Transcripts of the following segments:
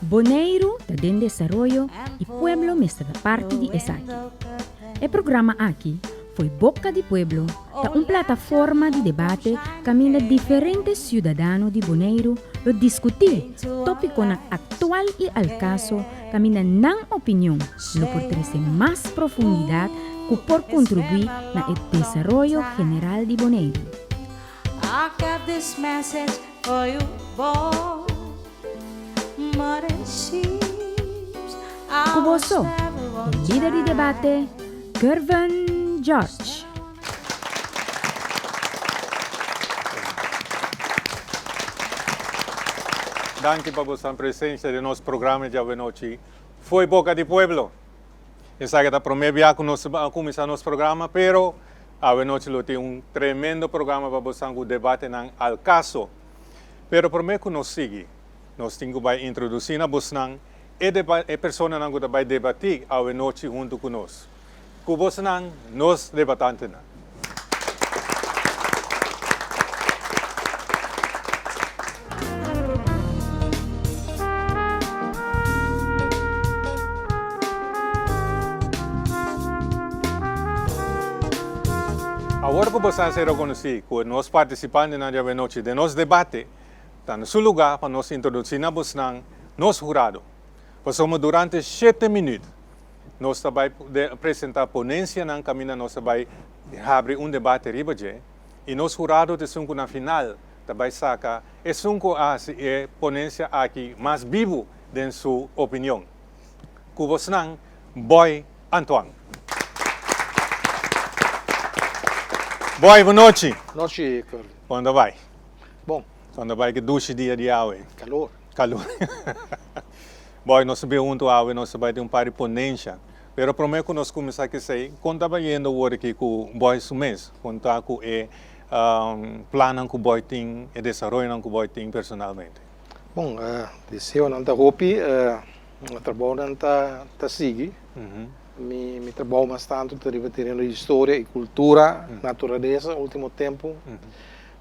Boneiru ta den desaroyo i pueblo mester ta parti di esaki. E programa aki, Fo'i Boka di Pueblo, ta un plataforma di debate kaminda diferente siudadano di Boneiru lo diskutí tópikonan aktual i al kaso kaminda nan opinion lo por trese mas profundidat ku por kontribuí na e desaroyo general di Boneiru. Ku boso, e lider di debate, Gervin George. Danki pa boso presencia den nos programa djawe-nochi Fo'i Boca di Pueblo. Esaki ta prome bia cu nos a cuminsa nos programa, pero awe-nochi lo tin un tremendo programa pa boso cu debatenan al caso. Pero prome cu nos sigui, nos tin cu bay introduci na bosnan e e personanan cu ta bay debati awe nochi hunto cu nos. Cu bosnan, nos debatantenan. Awor ku boso a ser rekonosí ku nos partisipantenan di awenochi den nos debate, ta na su lugá pa nos introdusí na bosnan nos hurado. Pasobra durante shete minüt nos ta bai presentá ponensianan kaminda nos ta bai habri un debate riba dje i nos hurado ta esun ku na final ta bai saka esun ku a hasi e ponensia aki mas bibu den su opinion. Ku bosnan, Boy Antoine. Boy, bon nochi. Nochi, Curly. Kon ta bai? Bon. Kon ta bai? Ki dushi dia di awe. Kalor. Kalor. Boy, nos ta bin huntu awe, nos ta bai tin un par di ponensha. Pero promé ku nos kuminsá ku esei, kon ta bayendo awor aki ku Boy su mes? Kon ta ku e plannan ku Boy tin, e desaroyonan ku Boy tin personalmente? Bon, deseonan ta hopi, trabounan ta ta sigui. Mi mi trabou mas tantu ta riba tereno di historia i kultura, naturalesa ultimo tempu.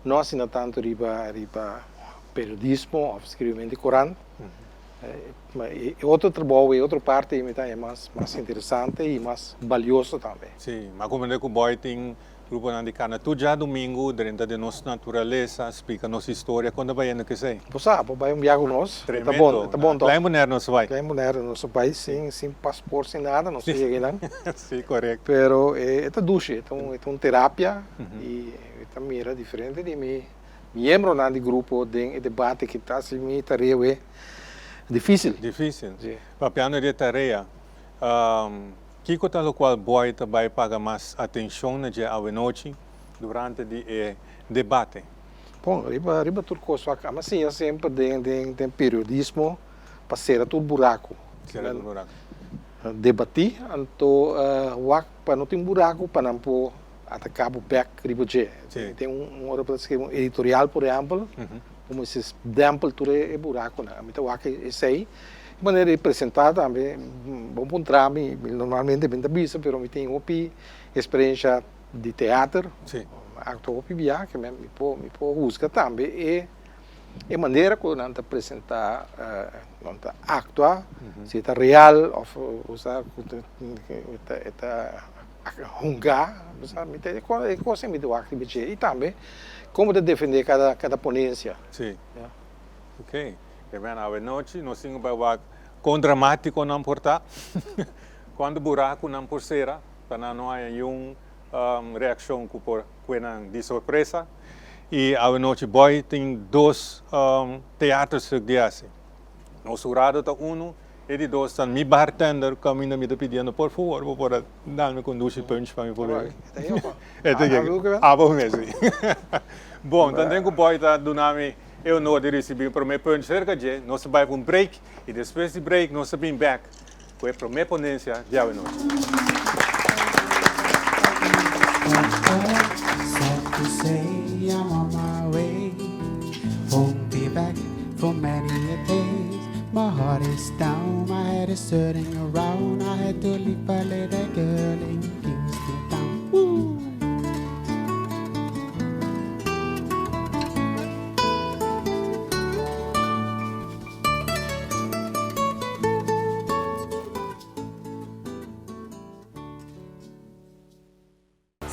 No asina tantu riba riba periodismo òf skribimentu di korant. Ma e otro trabou, e otro parti mi ta haña mas mas interesante i mas balioso tambe. Sí, mi a komprende ku Boy tin Gruponan di kana tur djadumingu drenta den nos naturalesa, splika nos historia, kon ta bayendo kesei? Bo sa, bo bai un biaha ku nos. Tremendo. Ta bon, ta bon tòg. Klein Bonaire nos bai. Klein Bonaire nos a bai sin, sin pasport, sin nada, nos a yega einan. Sí, korekto. Pero e ta dushi, e ta un, e ta un terapia i mi ta mira diferente di mi miembronan di grupo den e debate ki ta hasi mi tarea wee difisil. Difisil. Sí. Papiando di e tarea, Kiko ta lokual Boy ta bai paga mas atenshon na dje awenochi durante di e debate? Bon, riba riba tur kos wak a siña semper den den den periodismo pa sera tur buraku. Sera tur buraku. Debatí anto wak pa no tin buraku pa nan por ataká bo bèk riba dje. Sí. Tin un ora bo ta skirbi un editorial por ehèmpel, bo mester dèmpel tur e burakunan. Ami ta wak esei. E manera di presentá tambe, bo puntra mi, mi normalmente mi ta bisa, pero mi tin hopi experiencia di teater, Sí. actua hopi bia, ke mi por, mi por husga tambe e e manera ku nan ta presentá, nan ta actua, si ta real òf osea ku ta e ta hunga, osea mi ta e kos mi ta wak riba dje i tambe komo ta defendé kada kada ponencia. Sí. Ok. E ben awe nochi nos tin ku bai wak kon dramátiko nan por ta, kuantu buraku nan por sera pa nan no haña niun reakshon ku por kue nan di sorpresa. I awe nochi Boy tin dos teaterstuk di hasi. Nos hurado ta unu, e di dos ta mi bartender kaminda mi ta pidiendo por favor bo por a dal mi ku un dushi punch pa mi por bebe. E ta yega. Abo mes si. Bon, tanten ku Boy ta duna mi E honor di ricibi un prome punch cerca dje, nos ta bai pa un break y despues di break nos ta bin bek cu e prome ponencia di awe nochi.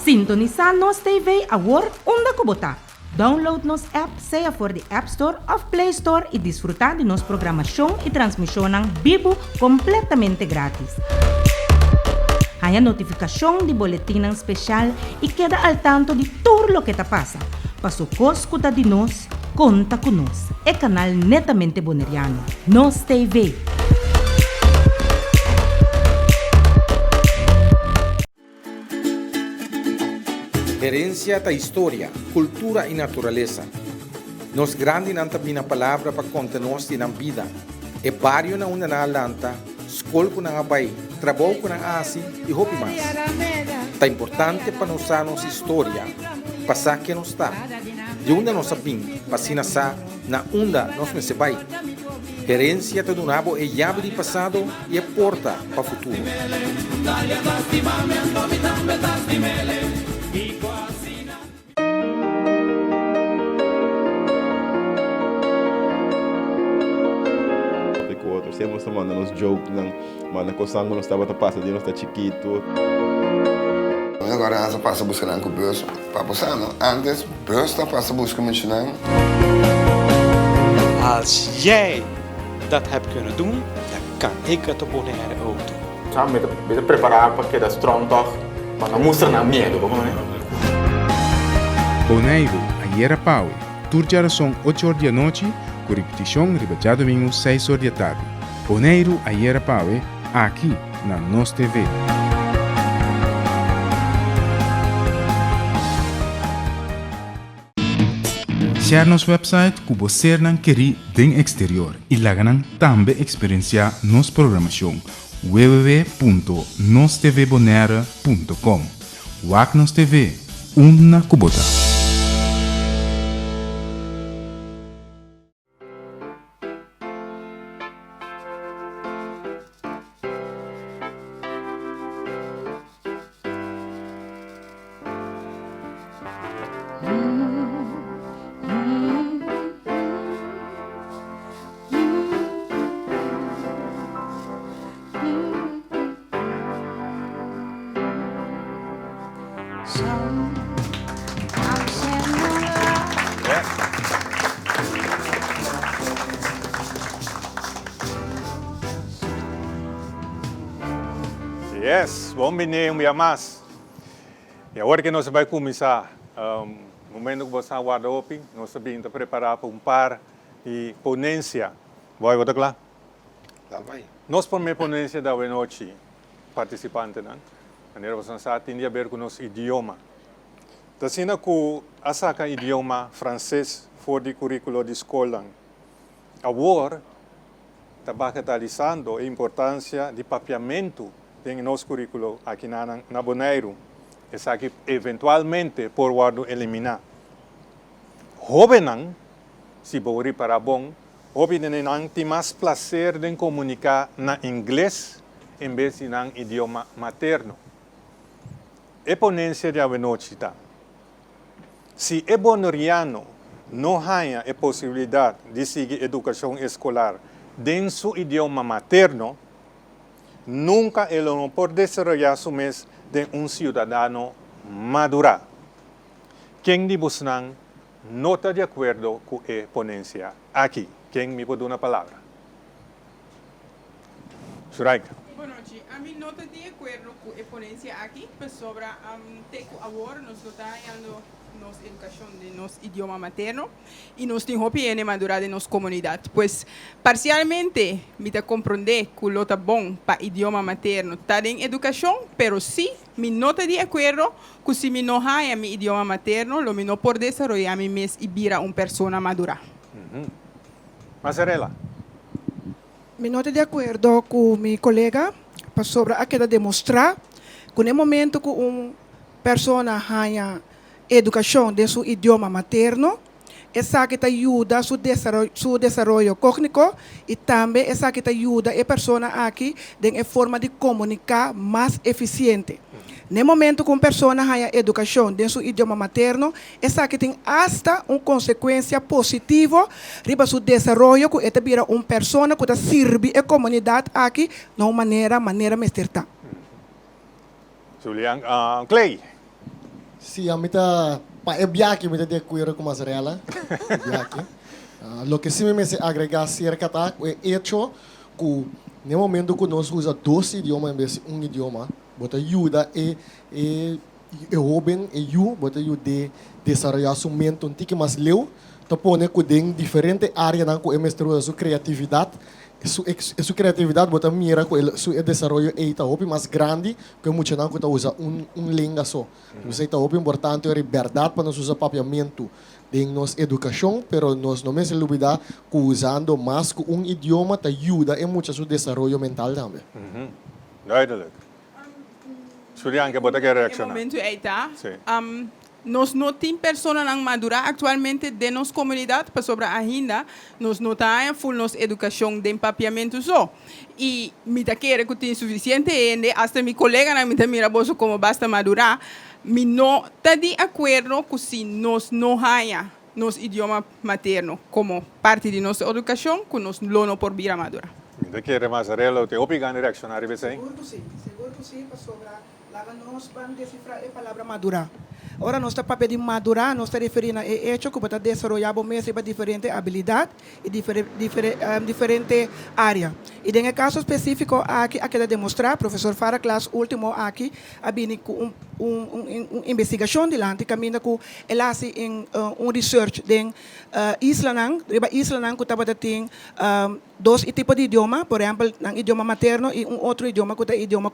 Sintonisá Nos TV awor unda ku bo ta. Download nos app sea for di App Store òf Play Store i disfrutá di nos programashon i transmishonnan bibu kompletamente grátis. Haña notifikashon di boletinnan speshal i keda al tanto di tur loke ta pasa. Paso kos ku ta di nos, konta ku nos. E kanal netamente boneriano. Nos TV. Herencia ta historia, cultura y naturalesa. Nos grandinan ta bina palabra pa conta nos di nan bida, e bario na unda nan a lanta, scol cu nan a bay, trabou cu nan a haci y hopi mas. Ta importante pa nos sa nos historia, pa sa ken nos ta, di unda nos a bin, pa asina sa na unda nos mester bay. Herencia ta duna bo e yabi di pasado y e porta pa futuro. Ku otro. Siempre nos ta manda nos jokenan, manda kosnan ku nos tabata pasa di nos ta chikitu. Agora nan sa pasa buska nan ku bus pa bo sa no antes bus ta pasa buska muchanan. Als jij dat hebt kunnen doen, dan kan ik het op Bonaire ook doen. Sa mi ta mi ta prepará pa keda strong tòg, pa no mustra nan miedu, bo kononé? Boneiru, ayera pawe, tur djarason ocho or di anochi, ku ripitishon riba djadumingu seis or di atardi. Boneiru, ayera pawe, aki na Nos TV. Share nos website ku bo sernan kerí den eksterior i laga nan tambe eksperensiá nos programashon www.nostvbonaire.com. Wak nos TV, unda ku bo ta. Yes, bon bini un bia mas. Y awor que nos a bay cuminsa, momento cu bo sa warda hopi, nos ta bin ta prepara pa un par di ponencia. Boy, bo ta cla? Ta bai. Nos prome ponencia di awenochi, participantenan, manera boso sa, tin di haber cu nos idioma. Ta asina cu a saca idioma Frances for di curiculo di scolnan. Awor ta bagatalisando e importancia di papiamentu den nos curiculo aki na Boneiru. Esaki eventualmente por wordo elimina. Hobennan, si bo ripara bon, Hopi di nan tin mas placer den comunica na ingles en bes di nan idioma materno. E ponencia di awenochi ta, Si e boneriano no haña e posibilidad di sigui educacion escolar den su idioma materno, nunca e lo no por desaroya su mes den un ciudadano madura. Ken di bosnan No ta di akuerdo ku e ponensia aki. Ken mi por duna palabra? Suraika. Bonochi. Ami no ta di akuerdo ku e ponensia aki pasobra te ku awor nos no ta hañando nos edukashon den nos idioma materno i nos tin hopi hende madurá den nos komunidat. Pues parsialmente mi ta komprondé ku lo ta bon pa idioma materno ta den edukashon, pero sí Mi no ta di akuerdo ku si mi no haña mi idioma materno lo mi no por desaroyá mi mes i bira un persona madurá. Mazarella. Mi no ta di akuerdo ku mi kolega pasobra a keda demostrá ku na e momento ku un persona haña edukashon den su idioma materno, Esaki ta yuda su su desaroyo kogniko i tambe esaki ta yuda e persona aki den e forma di komuniká mas efisiente. Na e momento ku un persona haña edukashon den su idioma materno, esaki tin asta un konsekuensia positivo riba su desaroyo ku e ta bira un persona ku ta sirbi e komunidat aki na un manera manera mester ta. Julian Clay. Sí, ami ta, pa e biaha mi ta di akuerdo ku Mazarella, e biaha aki. Loke sí mi mester agregá serka ta ku e echo ku na e momento ku nos usa dos idioma en bes di un idioma, bo ta yuda e e e hóben, e yu, bo ta yud'é desaroyá su mente un tiki mas leu, ta pone ku den diferente áreanan ku e mester usa su kreatividat, Su su creatividad bo ta mira cu el su e desaroyo ey ta hopi mas grandi cu e muchanan cu ta usa un un lenga so. Esey ta hopi importante ora e berdad pa nos usa papiamentu den nos educacion pero nos no mester lubida cu usando mas cu un idioma ta yuda e mucha su desaroyo mental tambe. Duidelijk. Julianke, bo ta ke E reacciona? momento ey ta. Nos no tin personanan madurá aktualmente den nos komunidat pasobra ainda nos no ta haña ful nos edukashon den papiamentu so. I mi ta kere ku tin sufisiente hende, asta mi koleganan mi ta mira boso komo basta madurá, mi no ta di akuerdo ku si nos no haña nos idioma materno komo parti di nos edukashon ku nos lo no por bira madurá. Mi ta kere Mazarella lo tin hopi gana di reakshoná riba esei. Sigur ku sí, sigur ku sí, pasobra Laga nos ban desifrá e palabra madurá. Ora nos ta papia di madurá, nos ta referí na e echo ku bo ta desaroyá bo mes riba diferente abilidat i diferente área. I den e kaso spesífiko aki a keda demostrá, Profesor Faraclas último aki a bini ku un un investigashon dilanti kaminda ku el a hasi un research den islanan, riba islanan ku tabata tin dos tipo di idioma, por ehèmpel nan idioma materno i un otro idioma ku ta e idioma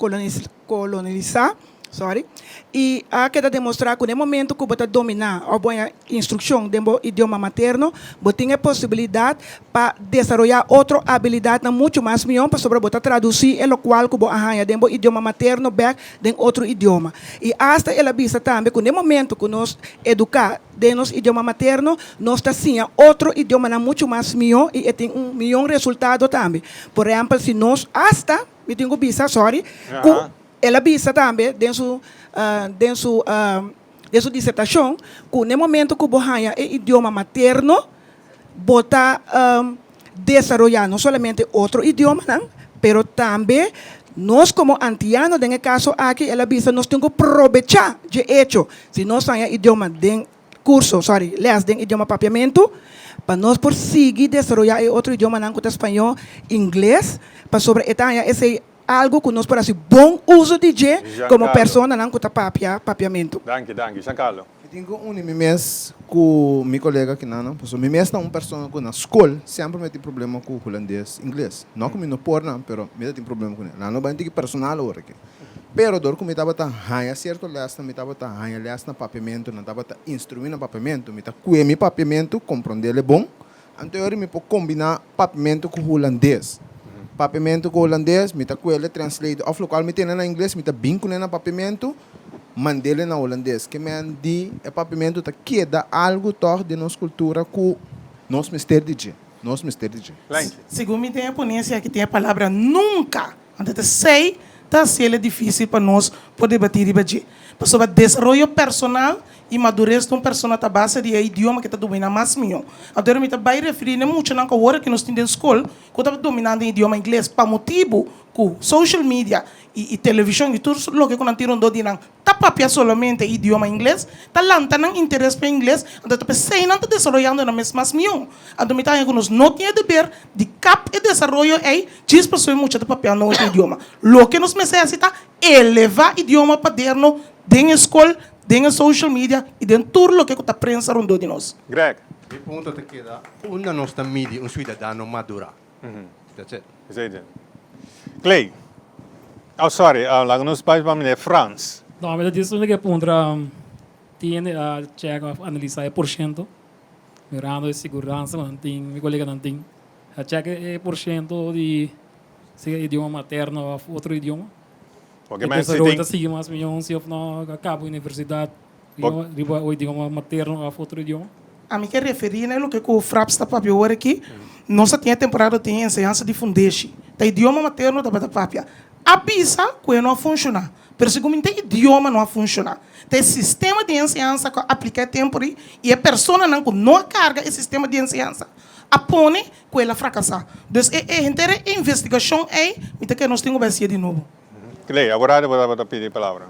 kolonialisá, sorry, i a keda demostrá ku den momento ku bo ta dominá òf bo haña instrukshon den bo idioma materno, bo tin e posibilidat pa desaroyá otro abilidatnan muchu mas mihó pasobra bo ta tradusí e lokual ku bo a haña den bo idioma materno bèk den otro idioma. I asta el a bisa tambe ku den momento ku nos eduká Den nos idioma materno nos ta siña otro idiomanan muchu mas mihó i e tin un mion resultado tambe. Por ehèmpel si nos asta, mi tin ku bisa, sorry, ku el a bisa tambe den su den su den su disertashon ku n'e momento ku bo haña e idioma materno bo ta desaroyá no solamente otro idiomanan, pero tambe nos komo antiano den e kaso aki el a bisa nos tin ku probechá dje echo si nos haña idioma den kurso, sorry, lès den idioma papiamentu, pa nos por sigui desaroyá e otro idiomanan ku ta spañó, ingles, pasobra e ta haña esei algu ku nos por hasi bon uso di dje komo personanan ku ta papia papiamentu. Danki, danki. Giancarlo. Mi tin ku uni mi mes ku mi kolega akinan, pasobra mi mes ta un persona ku na skol semper mi a tin problema ku hulandes, ingles. No ku mi no por nan, pero mi ta tin problema kuné. Nan no bai tiki personal awor aki. Pero dor ku mi tabata haña sierto lèsnan, mi tabata haña lès na papiamentu, nan tabata instruí na papiamentu, mi ta kue mi papiamentu, komprondé bon, Anto yori mi por kombiná papiamentu ku hulandes. Papiamentu ku hulandes, mi ta kuele translate òf lokual mi tene na ingles, mi ta bin kuné na papiamentu, mand'ele na hulandes. Ke men di e papiamentu ta keda algu tòg den nos kultura ku nos mester di dje. Nos mester di dje. Segun mi den e ponensia aki tin e palabra nunka. Anto ta esei ta hasiel e difísil pa nos por debatí riba dje. Pasobra desaroyo personal i madures di un persona ta base di e idioma ku e ta dominá mas mihó. Anto mi ta bai referí na e muchanan ku awor ku nos tin den skol ku ta dominando e idioma ingles pa motibu ku social media i televishon i tur loke ku nan tin rondó di nan ta papia solamente idioma ingles, ta lanta nan interes pa ingles, anto ta p'esei nan ta desaroyando nan mes mas mihó. Anto mi ta haña ku nos no tin e deber di kap e desaroyo ei djis pasobra e mucha ta papiando otro idioma. Loke nos mester hasi ta elevá idioma paderno den e skol, den e social media i den tur loke ku ta prensa rondó di nos. Greg. Mi punto ta keda, unda nos ta midi un suidadano madurá? That's it. Esei ta. Clay. Oh, sorry, laga nos bai pa meneer Frans. No, mi ta djis unda ke puntra tin hende a check of analisa e porshento mirando e siguransa ku nan tin, mi koleganan tin a check e porshento di sea idioma materno of otro idioma. Porque E men si desaroyo tin ta sigui mas miyon si of no a kaba universidat riba o idioma materno of otro idioma. Ami ke referí na e loke ku Fraps ta papia ora aki. Nos a tin e temporada tin enseñansa di fundeshi. Ta idioma materno tabata papia. A bisa ku e no a funshoná. Pero segun mi ta idioma no a funshoná. Ta e sistema di enseñansa ku a apliká e tempu ri i e personanan ku no a karga e sistema di enseñansa a pone ku el a frakasá. Dus e e henter e investigashon ei mi ta kere nos tin ku bai hasié di nobo. Clay, aborado bo tabata pidi palabra.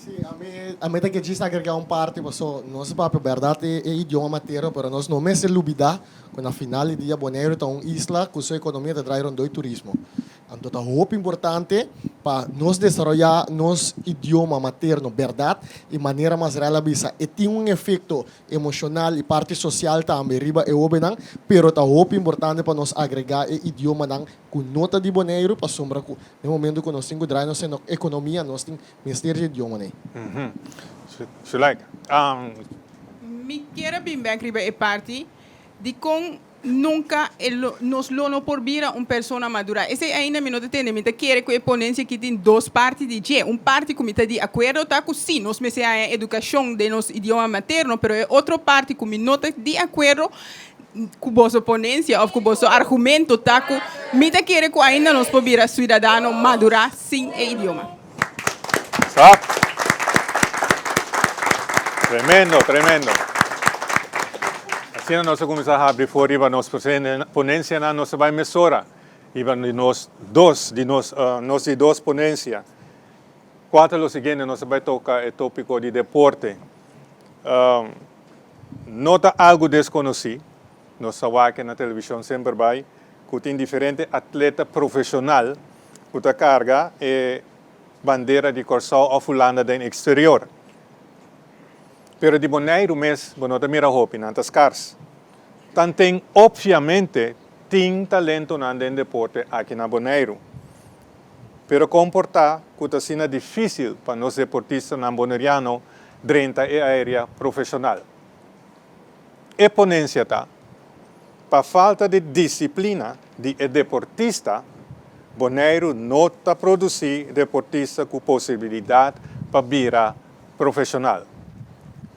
Sí, ami ami ta ke djis agregá un parti paso nos papia bèrdat e e idioma materno pero nos no mester lubidá ku na final di dia Boneiru ta un isla ku su ekonomia ta drai rondó e turismo. Anto ta hopi importante pa nos desaroyá nos idioma materno bèrdat i manera Masrel a bisa e tin un efekto emoshonal i parti sosial tambe riba e hóbennan pero ta hopi importante pa nos agregá e idiomanan ku no ta di Boneiru pasobra ku den momento ku nos tin ku drai nos ekonomia nos tin mester di idiomanan ei. Sulaika. Mi kier a bin bèk riba e parti dikon Nunca e lo, nos lo no por bira un persona madura. Esey ainda mi no ta tende. Mi ta kere cu e ponencia aki tin dos parti di dje. Un parti cu mi ta di acuerdo ta cu si, nos mester haña educacion den nos idioma materno, pero e otro parti cu mi no ta di acuerdo cu boso ponencia of cu boso argumento ta cu mi ta kere cu ainda nos por bira ciudadano madura sin e idioma. Stop. Tremendo, tremendo. Asina nos a cuminsa habri for riba nos ponencianan, nos a bay mesora riba di nos dos, di nos, nos di dos ponencia. Cua ta lo siguiente? Nos a bay toca e topico di deporte. No ta algo desconoci, nos ta wak na television semper bay, cu tin diferente atleta profesional ku ta karga e bandera di Kòrsou òf Hulanda den eksterior. Pero di Boneiru mes bo no ta mira hopi, nan ta skars. Tanten opviamente tin talentonan den deporte aki na Boneiru. Pero kon por ta ku ta asina difísil pa nos deportistanan boneriano drenta e aerea profeshonal? E ponensia ta, Pa falta di disiplina di e deportista, Boneiru no ta produsí deportista ku posibilidat pa bira profeshonal.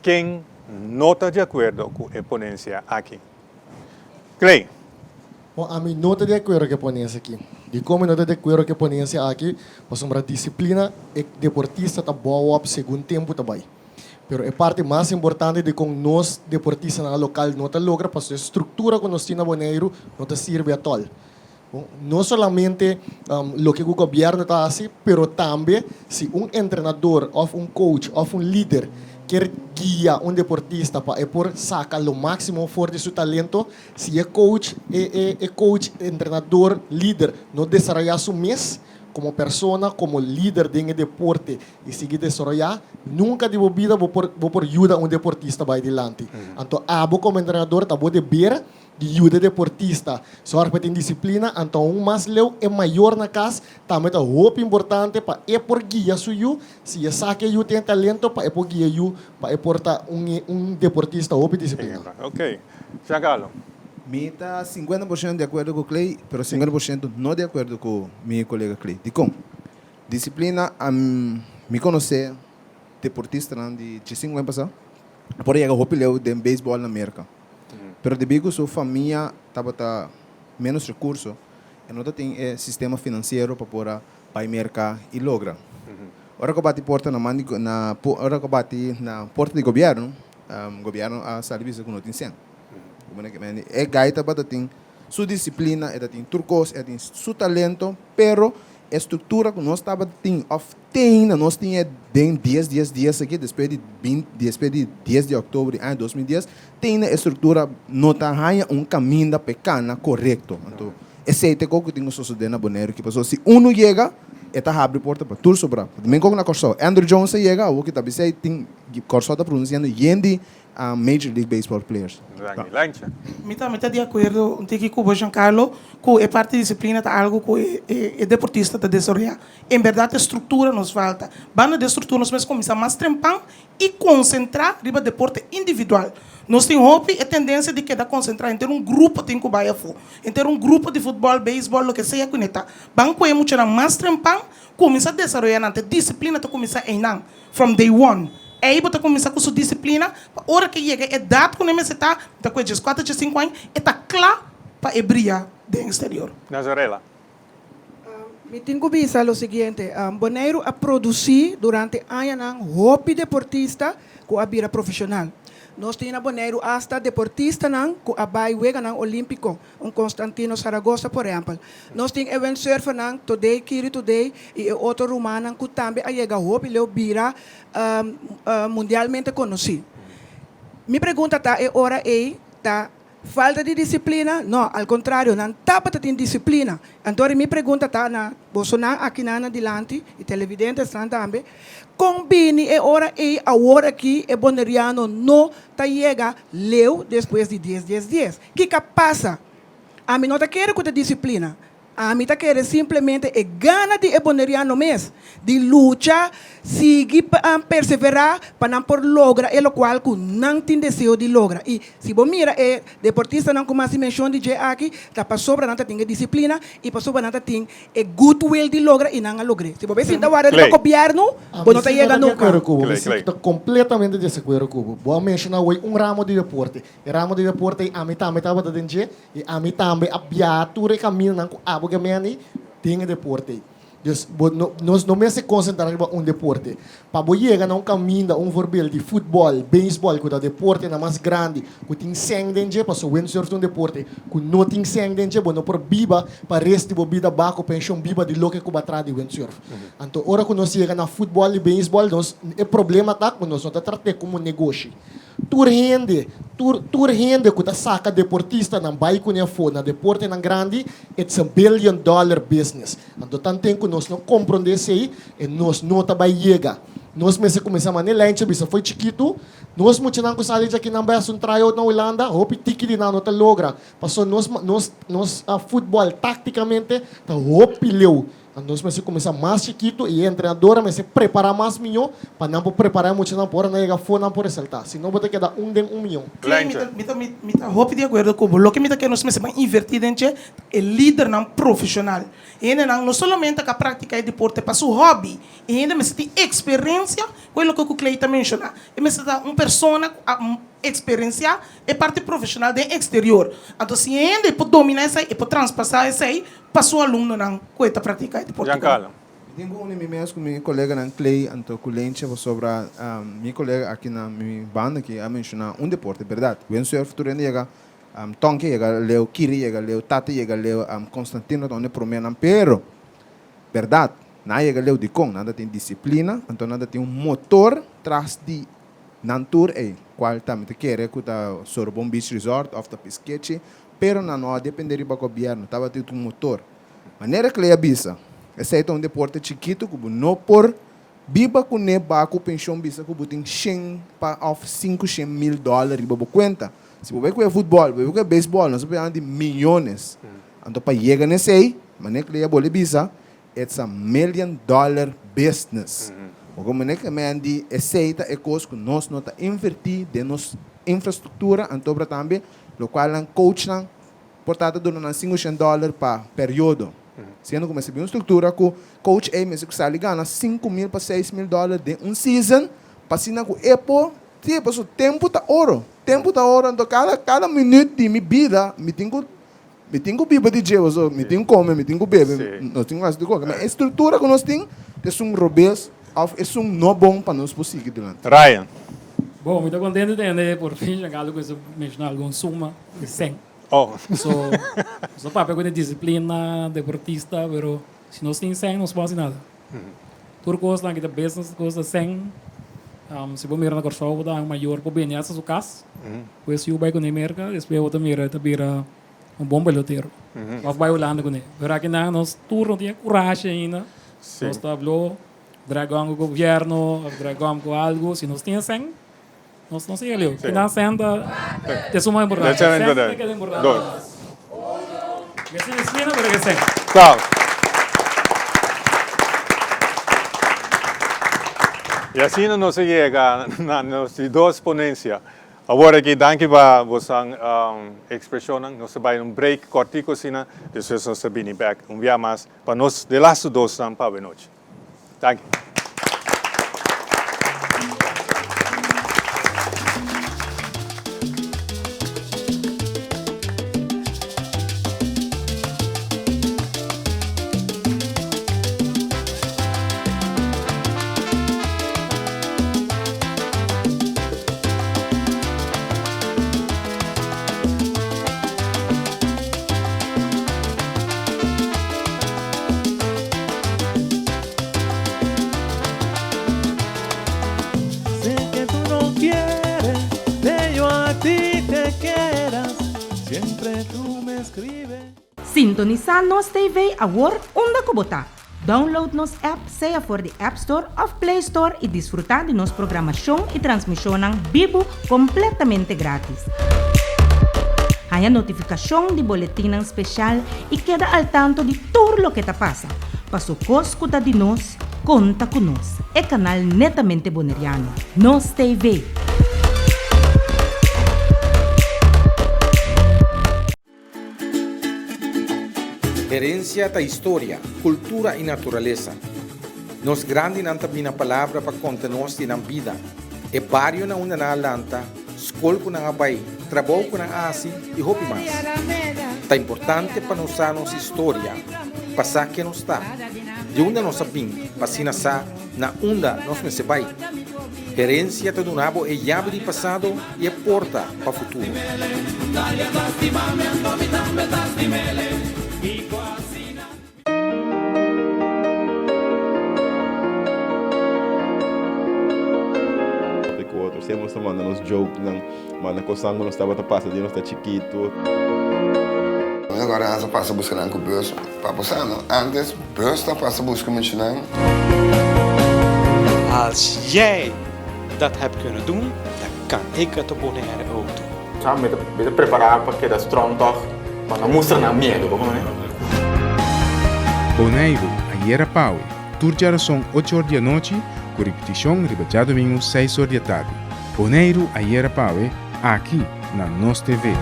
Ken no ta di akuerdo ku e ponensia aki? Clay. Bon, ami no ta di akuerdo ku e ponensia aki. Dikon mi no ta di akuerdo ku e ponensia aki? Pasobra disiplina e deportista ta bou op segun tempu ta bai. Pero e parti mas importante di kon nos deportistanan lokal no ta logra pasobra e struktura ku nos tin na Boneiru no ta sirbi atòl. Bon, no solamente loke ku gobièrnu ta hasi, pero tambe si un entrenador òf un coach òf un lider kier guia un deportista pa e por saka lo máksimo for di su talento, si e coach, e e coach, entrenador, lider no desaroyá su mes komo persona, komo lider den e deporte, i sigui desaroyá, nunka di bo bida bo por bo por yuda un deportista bai dilanti. Anto abo komo entrenador ta bo deber di yuda e deportista sòrg pa e tin disiplina, anto aun mas leu e mayor na kas tambe ta hopi importante pa e por guia su yu, si e sa ku e yu tin e talento pa e por guia e yu pa e por ta un un deportista hopi disiplina. Ok. Giancarlo. Mi ta 50% di akuerdo ku Clay, pero 50% no di akuerdo ku mi kolega Clay. Dikon? Disiplina a mi konosé deportistanan di diesinku aña pasá a por a yega hopi leu den beisbòl na Merka. Pero debí ku su famia tabata ménos rekurso e no ta tin e sistema finansiero pa por a bai Merka i logra. Ora ku a bati porta na man di na ora ku a bati na porta di gobièrnu, gobièrnu a sali bisa ku no tin sèn. E gai tabata tin su disiplina, e ta tin tur kos, e ta tin su talento, pero e struktura ku nos tabata tin òf tin na nos tin e den dies dies dies aki despues di binti despues di dies di òktober di aña 2010 tin na e struktura no ta haña un kaminda pa e kana korekto. Anto esei ta e kos ku tin ku sosodé na Boneiru aki pasobra si unu yega e ta habri porta pa tur sobrá. Men kos ku na Kòrsou Andruw Jones a yega awor ki ta bisei tin Kòrsou ta produsiendo yen di Major League Baseball players. Mi tambe ta di akuerdo un tiki ku bo Giancarlo ku e parti disiplina ta algu ku e deportista ta desaroyá. En bèrdat e struktura nos falta. Banda di e struktura nos mester kuminsá mas trempan i konsentrá riba deporte individual. Nos tin hopi e tendensia di keda konsentrá henter un grupo tin ku bai afó. Henter un grupo di futbòl, beisbòl, loke sea ku ne ta. Ban ku e muchanan mas trempan kuminsá desaroyá nan. Ta disiplina ta kuminsá einan. From day one. Ei bo ta kuminsá ku su disiplina pa ora ke yega e edat ku nan mester ta, ta ku e dieskuater, diesinku aña, e ta kla pa e bria den eksterior. Nazarela. Mi tin ku bisa lo siguiente, Boneiru a produsí durante añanan hopi deportista ku a bira profeshonal. Nos tin na Boneiru asta deportistanan ku a bai Weganan Olímpiko, un Constantino Saragoza por ehèmpel. Nos tin e windsurfernan Todey Kiri Todey i e otro rumannan ku tambe a yega hopi leu bira mundialmente konosí. Mi pregunta ta e ora ei ta falta di disiplina? No, al kontrario, nan tabata tin disiplina. Anto mi pregunta ta na bosonan akinan na dilanti i televidentesnan tambe, kon bini e ora ei awor aki e boneriano no ta yega leu despues di dies dies dies? Kiko a pasa? Ami no ta kere ku ta disiplina. Ami ta kere simplemente e gana di e boneriano mes di lucha, sigui perseverá pa nan por logra e lokual ku nan tin deseo di logra. I si bo mira e deportistanan ku mas di menshon di dje aki, ta pasobra nan ta tin e disiplina i pasobra nan ta tin e good will di logra i nan a logr'é. Si bo bay sinta warda riba gobièrnu, bo no ta yega nunka. Mi si ta kompletamente desakuerdo ku bo. Bo a menshoná hoy un ramo di deporte. E ramo di deporte ei ami tambe tabata den dje i ami tambe a biaha tur e kamindanan ku abo ke meni den e deporte ei. Dus bo no nos no mester konsentrá riba un deporte. Pa bo yega na un kaminda, un voorbeeld di futbòl, beisbòl ku ta deportenan mas grandi ku tin sèn den dje, pasobra windsurf ta un deporte ku no tin sèn den dje, bo no por biba pa rest di bo bida bako penshon biba di loke ku bo a traha di windsurf. Anto ora ku nos yega na futbòl i beisbòl nos e problema ta ku nos no ta trat'é komo negoshi. Tur hende, tur, tur hende ku ta saka deportistanan bai kuné afó na deportenan grandi, it's a billion dollar business. Anto tanten ku nos no komprondé esei, e nos no ta bai yega. Nos mester kuminsá manera Lijntje bisa foi chikitu, nos muchanan ku sali djaki nan bai hasi un tryout na Hulanda, hopi tiki di nan no ta logra, pasobra nos, nos, nos futbòl táktikamente ta hopi leu. Nos mester kuminsá mas chikitu i e entrenadornan mester prepará mas mihó pa nan por prepará e muchanan pa ora nan yega afó nan por resaltá. Si no bo ta keda un den un mion. Clay, mi ta, mi ta, mi ta hopi di akuerdo ku bo. Loke mi ta kere nos mester ban invertí den dje ta e lidernan profeshonal. E hendenan no solamente ka praktiká e deporte pa su hòbi, e hende mester tin eksperensia ku e loke ku Clay ta menshoná. E mester ta un persona ku a eksperensiá e parti profeshonal den eksterior. Anto si e hende por dominá esei, e por traspasá esei Pa su alumnonan ku e ta praktiká e deporte ku. Giancarlo. Mi tin ku uni mi mes ku mi koleganan Clay anto ku Lentje pasobra mi kolega aki na mi banda aki a menshoná un deporte, bèrdat. Windsurf tur hende yega, Tonke yega leu, Kiri yega leu, Tata yega leu, Constantino ta un di e proménan, pero bèrdat nan a yega leu dikon? Nan ta tin disiplina, anto nan ta tin un motor tras di nan tur ei, kual ta mi ta kere ku ta Sorobon Beach Resort òf ta Piskechi, Pero nan no a depende riba gobierno, tabatin un motor. Manera Clay a bisa, esei ta un deporte chikitu ku bo no por biba kuné baku penshon bisa ku bo tin shen pa òf 500 mil dòler riba bo kuenta. Si bo bai ku e futbòl, bo bai ku e beisbòl, nos ta papia di miyones. Anto pa yega na esei, manera Clay a bolbe bisa, it's a million dollar business. Bo manera ke men di esei ta e kos ku nos no ta invertí den nos infrastruktura, anto obra tambe Lokual nan coachnan por ta ta duna nan 500 dòler pa periodo. Siendo ku mester bin un struktura ku coach ei mester ku sali gana 5000 pa 6000 dòler den un season pa asina ku e por si pasobra tempu ta oro. Tempu ta oro anto kada kada minüt di mi bida mi tin ku mi tin ku biba di dje pasobra mi tin ku kome mi tin ku bebe nos tin ku hasi tur kos. E struktura ku nos tin ta esun robes òf esun no bon pa nos por sigui dilanti. Ryan. Bon, mi ta contento di tende por fin Giancarlo cuminsa menciona algun suma di cen. Oh. So, nos ta papia cu di disciplina, deportista, pero si nos tin cen nos por haci nada. Tur cosnan aki ta business, cos ta cen. Si bo mira na Corsou bo ta haña un mayor por bini hasta su cas, pues yu bay cune Merca, despues bo ta mira e ta bira un bon pelotero. Of bay Hulanda cune. Pero aki nan nos tur no tin e curashi ainda. Nos ta blo. Dragon ku gobierno of dragon ku algu, si nos tin e sèn, nos no sigue leu. Kinan sèn ta e suma importante. Sèn ta keda importante. Mester disiplina pero ke sèn. Klaro. I asina nos a yega na nos di dos ponencia. Awor aki danki pa bosan ekspreshonnan. Nos ta bai un break kòrtiku asina, despues nos ta bini bèk un bia mas pa nos de lastu dosnan pa awenochi. Danki. Sintonisá Nos TV awor unda ku bo ta. Download nos app sea for di App Store òf Play Store i disfrutá di nos programashon i transmishonnan bibu kompletamente grátis. Haña notifikashon di boletinnan speshal i keda al tanto di tur loke ta pasa. Paso kos ku ta di nos, konta ku nos, e kanal netamente boneriano, Nos TV. Herencia ta historia, cultura y naturalesa. Nos grandinan ta bina palabra pa conta nos di nan bida, e bario na unda nan a lanta, scol cu nan a bay, trabou cu nan a haci y hopi mas. Ta importante pa nos sa nos historia, pa sa ken nos ta, di unda nos a bin pa asina sa na unda nos mester bai. Herencia ta duna bo e yabi di pasado y e porta pa futuro. Ku otro siempre nos ta manda nos jokenan, manda kosnan ku nos tabata pasa di nos ta chikitu. Agora a pasa buska nan ku bus pa bo sa no antes bus ta pasa buska muchanan. Als jij dat hebt kunnen doen, dan kan ik het op Bonaire ook doen. Sa mi ta mi ta prepará pa keda strong tòg pa no mustra nan miedu bo kono. Boneiru, ayera pawe, tur djarason ocho or di anochi, ku ripitishon riba djadumingu seis or di atardi. Boneiru, ayera pawe, aki na Nos TV.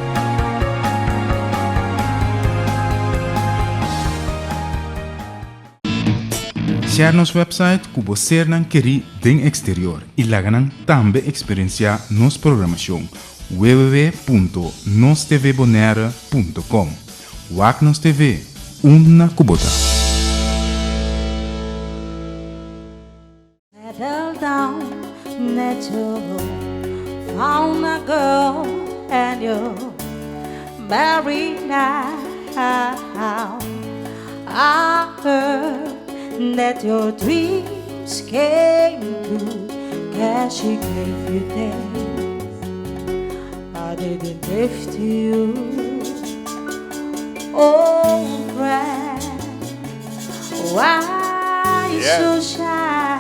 Share nos website ku bo sernan kerí den eksterior i laga nan tambe eksperensiá nos programashon www.nostvbonaire.com Wak nos TV, unda ku bo ta. Settle down, that you found a girl and you're married now. I heard that your dreams came true, 'cause she gave you things I didn't give to you. Oh, friend, why you so shy?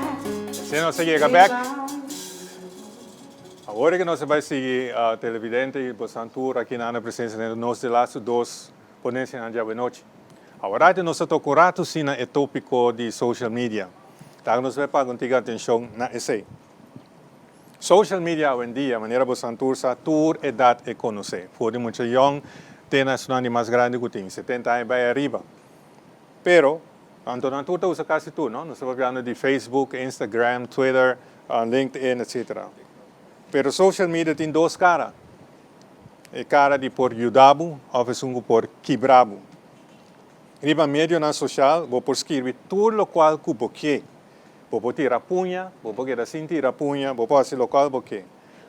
Si nos a yega bek. Awor ku nos a bai sigui televidente i bosan tur aki na Ana Presencia den nos de laatste dos ponensianan djawe nochi. Aworati nos a toka un ratu si na e topiko di social media. Ta nos bai paga un tiki atenshon na esei. Social media awendia, manera bosan tur sa, tur edat e konosé. For di mucha yòn te na esnan di mas grandi ku tin setenta aña bai ariba. Pero, anto nan tur ta usa kasi tur, no? Nos ta papiando di Facebook, Instagram, Twitter, LinkedIn, etcetera. Pero social media tin dos kara. E kara di por yuda bo òf esun ku por kibra bo. Riba medionan sosial bo por skirbi tur lokual ku bo ke. Bo por tira puña, bo por keda sin tira puña, bo por hasi lokual bo ke.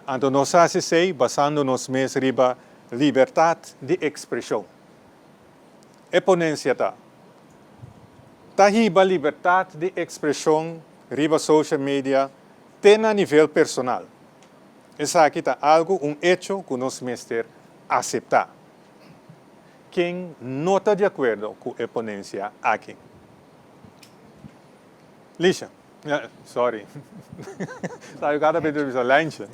Anto nos hasi esei basando nos mes riba libertat di ekspreshon. E ponensia ta, Ta hiba libertat di ekspreshon riba social media te na nivel personal. Esaki ta algu, un echo ku nos mester aseptá. Ken no ta di akuerdo ku e ponensia aki? Lisha, sorry, sa yu kada bes bisa Lijntje.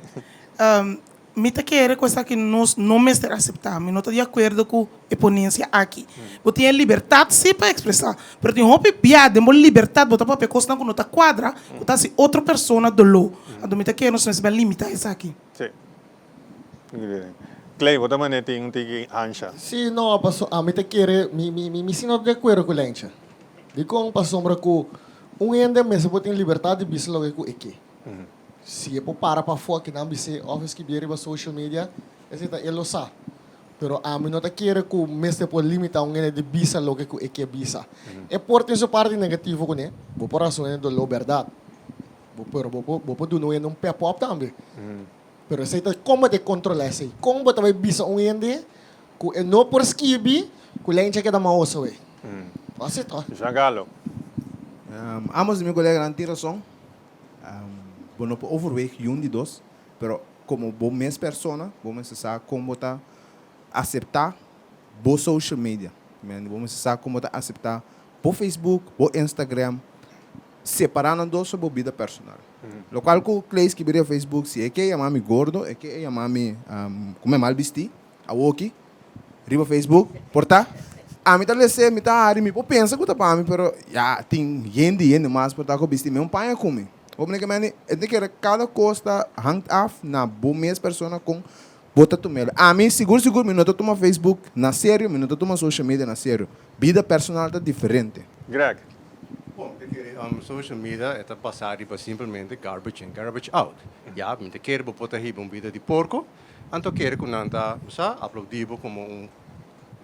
Mi ta kere ku esaki nos no mester aseptá. Mi no ta di akuerdo ku e ponensia aki. Bo tin e libertat sí pa ekspresá, pero tin hopi bia den bo libertat bo ta papia kosnan ku no ta kuadra, ku ta hasi otro persona doló. Anto mi ta kere nos mester bai limitá esaki. Sí. Clay, bo ta manera tin un tiki ansha. Sí, no, paso ami ta kere, mi mi mi sí no ta di akuerdo ku Lijntje. Dikon? Pasobra ku un hende mester por tin libertat di bisa loke ku e ke. Si e por para pafó akinan bis'é òf skibié riba social media, esei ta e lo sa. Pero ami no ta kere ku mester por limitá un hende di bisa loke ku e ke bisa. E por tin su parti negativo kuné, bo por hasi un hende doló bèrdat, bo pero bo por bo por duna un hende un pep up tambe. Pero esei ta kon bo ta kontrolá esei? Kon bo ta bai bisa un hende ku e no por skibi ku lèntje a keda maoso wei? Así ta. Giancarlo. Ambos di mi koleganan tin rason. Bo no por overweeg yun di dos, pero komo bo mes persona, bo mester sa kon bo ta aseptá. bo social media. Men, bo mester sa kon bo ta aseptá bo Facebook, bo Instagram, separá nan dos for bo bida personal. Lokual ku Clay skibi riba Facebook, si e ke yama mi gordo, e ke yama mi ku mi mal bistí, awoki, riba Facebook, por ta, ami ta les'é, mi ta hari, mi por pensa ku ta pa mi, pero ya tin hende i hende mas por ta ku bisti mesun paña ku mi. Bo mira ke mende, e ta kere kada kos ta hangt af na bo mes persona kon bo ta tum'el. Ami sigur sigur mi no ta tuma Facebook na serio, mi no ta tuma social media na serio. Bida personal ta diferente. Greg. Bon, mi ta kere social media e ta basá riba simplemente garbage in, garbage out. Ya, mi ta kere bo por ta hiba un bida di porko, anto kere ku nan ta, bo sa, aplaudí bo komo un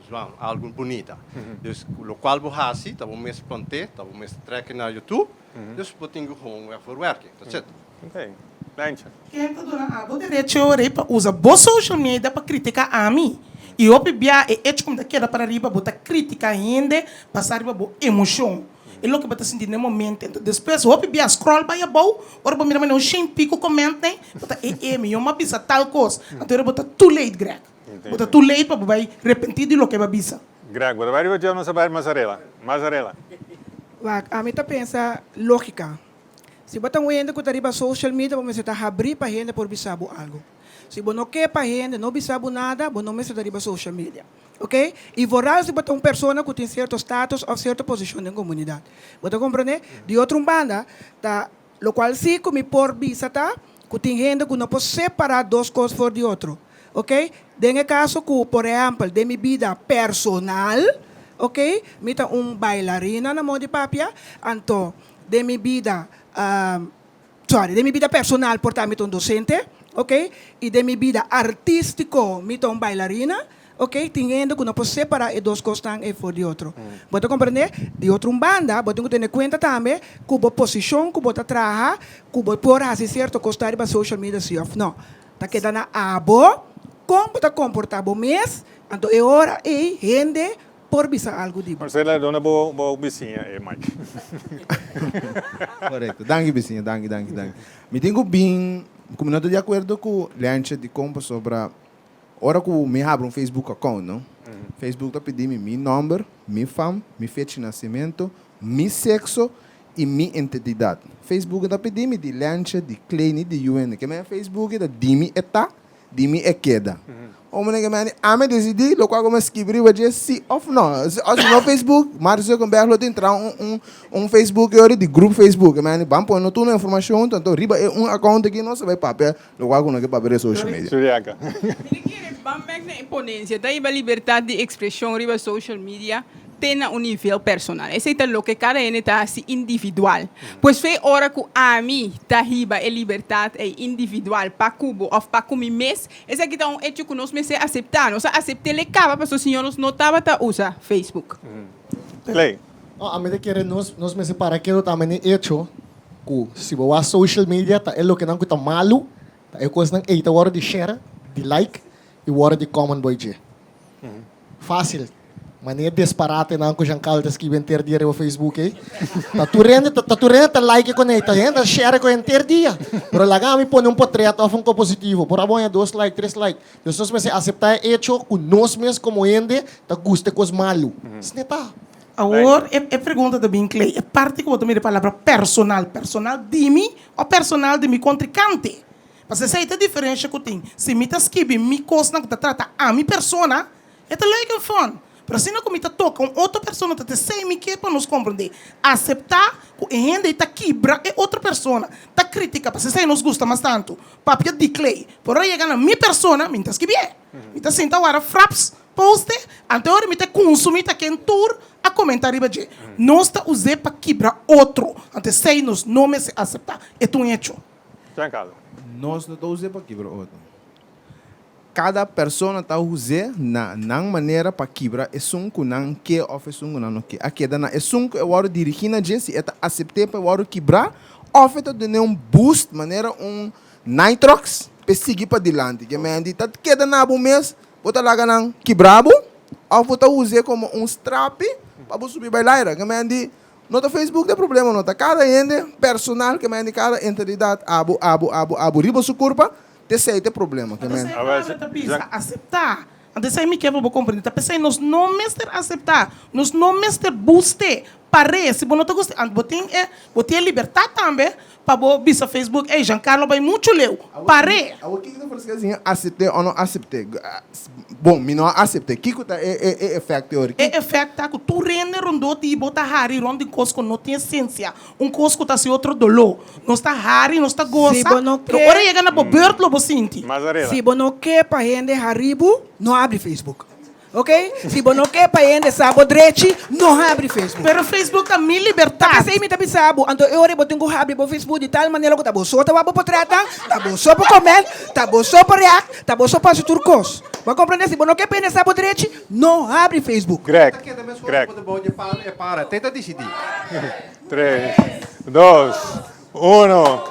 zwaan, algu bunita. Dus lokual bo hasi ta bo mes plant'é, ta bo mes trèk'é na YouTube, Dus bo tin ku gewoon weg voor werken. That's it. Ok. Lijntje. Ken ta duna abo derecho rei pa usa bo social media pa critica ami? Y hopi bia e hecho cu mi ta keda para riba bo ta critica hende basa riba bo emocion. E loke bo ta sinti den momento. Enton despues hopi bia scroll bay abou ora bo mira manera un shen pico comment nen bo ta e e mi yo m'a bisa tal cos. Anto ora bo ta too late Greg. Bo ta too late pa bo bay repenti di loke bo a bisa. Greg, bo ta bai riba dje of nos a bai Mazarela? Mazarela. Wak, ami ta pensa lógika. Si bo ta un hende ku ta riba social media bo mester ta habrí pa hende por bisa bo algu. Si bo no ke pa hende no bisa bo nada, bo no mester ta riba social media. Ok? I vooral si bo ta un persona ku tin sierto status òf sierto posishon den komunidat. Bo ta komprendé? Di otro un banda, ta lokual sí ku mi por bisa ta ku tin hende ku no por separá dos kos for di otro. Ok, den e kaso ku, por ehèmpel, den mi bida personal, ok, mi ta un bailarina na modo di papia, anto den mi bida, sorry, den mi bida personal por ta mi ta un dosente, ok, i den mi bida artístiko mi ta un bailarina, ok, tin hende ku no por separá e dos kosnan ei for di otro. Bo ta komprendé? Di otro un banda, bo tin ku tene kuenta tambe ku bo posishon ku bo ta traha, ku bo por hasi sierto kos ta riba social media si òf no. Ta keda na abo kon bo ta komportá bo mes, anto e ora ei hende por bisa algu di bo. Marcela, duna bo bo bisiña e mic. Korekto. Danki bisiña, danki, danki, danki. Mi tin ku bin ku mi no ta di akuerdo ku Lentje dikon pasobra ora ku mi habri un Facebook account no, Facebook ta pidi mi mi nòmber, mi fam, mi fecha di nasementu, mi sekso i mi entetidat. Facebook ta pidi mi di Lentje, di Clay ni di Yuende. Ke men Facebook ta di mi e ta, di mi e keda. Hombre ke men ami desidí lokual ku mi a skibi riba dje si òf no. Si no Facebook, Mark Zuckerberg lo tin traha un un un Facebook yori di grup Facebook. Ke men ban pone no tur nos informashon huntu anto riba e un account aki nos ta bai papia lokual ku no ke papia riba social media. Suriaca. Mi ta kere ban bek na e ponencia ta riba libertad di expresion riba social media. te na un nivel personal. Esei ta loke kada hende ta hasi individual. Pues fe ora ku ami ta hiba e libertat ei individual pa ku bo òf pa ku mi mes, esaki ta un echo ku nos mester aseptá. Nos a asept'el e kaba pasobra siñor nos no tabata usa Facebook. Lei. No, ami ta kere nos nos mester para kedo tambe n'e echo ku si bo wak social media ta e lokenan ku ta malu, ta e kosnan ei ta wòrdu di share, di like i wòrdu di comment bo dje. Fácil. Manera disparatenan ku Jean-Carl ta skibi henter dia riba Facebook ei. Ta tur hende ta tur hende ta like kuné, ta hende ta share ku henter dia. Pero laga ami pone un potret òf un kos positivo. Por a boña dos like, tres like. Dus nos mester aseptá e echo ku nos mes komo hende ta gusta e kos malu. Esne ta. Awor e e pregunta ta bin klei. E parti ku bo ta mira e palabra personal, personal di mi òf personal di mi kontrinkante? Pasobra esei ta e diferensha ku tin. Si mi ta skibi mi kosnan ku ta trata ami persona, E ta leuk en fun, pero asina ku mi ta toka un otro persona ta tesei mi ke pa nos komprendé. Aseptá ku e hende ei ta kibra e otro persona, ta kritika, pasobra esei nos gusta mas tantu, papia di klei. Pero ora yega na mi persona, mi no ta skibié. Mi ta sinta wara fraps poste, anto e ora mi ta kunsumí ta ken tur a komentá riba dje. Nos ta us'é pa kibra otro, anto esei nos no mester aseptá. E ta un hecho. Giancarlo. Nos no ta us'é pa kibra otro. Kada persona ta us'é na nan manera pa kibra esun ku nan ke òf esun ku nan no ke. A keda na esun ku e wòrdu dirigí na dje si e ta asept'é pa e wòrdu kibrá òf e ta dun'é un boost manera un nitrox pa e sigui padilanti. Ke men di ta keda na bo mes, bo ta laga nan kibra bo òf bo ta us'é komo un strapi pa bo subi bai laira. Ke men di no ta Facebook ta e problema no, ta kada hende personal ke men di kada entidad abo abo abo abo riba su kurpa. T'esei ta e problema, ke men. Entonces e palabra ta bisa, aseptá. Anto esei mi ke pa bo komprendé. Ta p'esei nos no mester aseptá, nos no mester bust'é, par'é. Si bo no ta gust'é, anto bo tin e, bo tin e libertat tambe pa bo bisa Facebook, ey, Giancarlo a bai muchu leu, par'é. Awor kiko ta for si asept'é o no asept'é? Bon, mi no a asept'é. Kiko ta e e efèkto ori? E efèkt ta ku tur hende rondó di bo ta hari rònt di kos ku no tin esensia, un kos ku ta hasi otro doló. Nos ta hari, nos ta Si gosa, bo no pero ke. ora yega na bo beurt lo bo sinti. Si bo no ke pa hende hari bo, no habri Facebook. Ok? Si bo no ke pa hende sa bo drechi, no habri Facebook. Pero Facebook ta mi libertad. Ta p'esei mi ta bisa bo, anto e ora bo tin ku habri bo Facebook di tal manera ku ta bo so ta wak bo potretnan, ta bo so por comment, ta bo so por react, ta bo so por hasi tur kos. Bo a komprende? Si bo no ke pa hende sa bo drechi, no habri Facebook. Greg, Greg. Tres, dos, uno.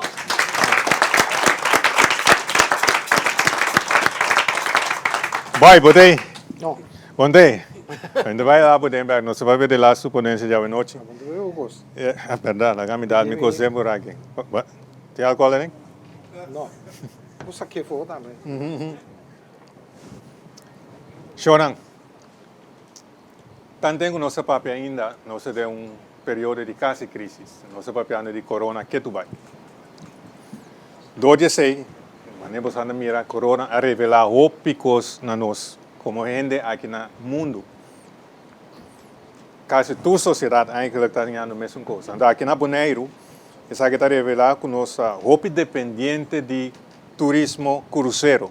Bai, bo t'ei? No. Bon t'ei? Bo bai la bo den bek. Nos ta bai bebe de laatste ponencia djawe nochi. Bo ta bebe bo kos. Berdad, laga mi dal mi kos den por aki. Tin alcohol aden? No. Bo saké for tambe. Shonan. Tanten ku nos ta papia ainda, nos ta den un periodo di kasi krisis. Nos ta papiando di korona ketu bai. Dor di esei, manera boso anda mira, korona a revelá hopi kos na nos komo hende aki na mundu. Kasi tur sosiedat eigentlik ta hañando mesun kos. Anto aki na Boneiru, esaki ta revelá ku nos ta hopi dependiente di turismo krusero.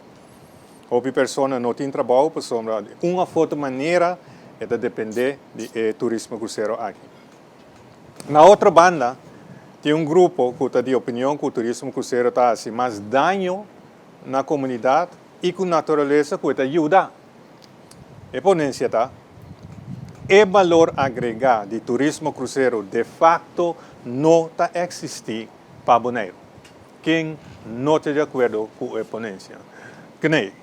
Hopi persona no tin trabou pasobra di un of otro manera e ta depende di e turismo krusero aki. Na otro banda tin un grupo ku ta di opinion ku turismo krusero ta hasi mas daño na komunidat i ku naturalesa ku e ta yuda. E ponensia ta, E balor agregá di turismo krusero de fakto no ta eksistí pa Boneiru. Ken no ta di akuerdo ku e ponensia? Knei.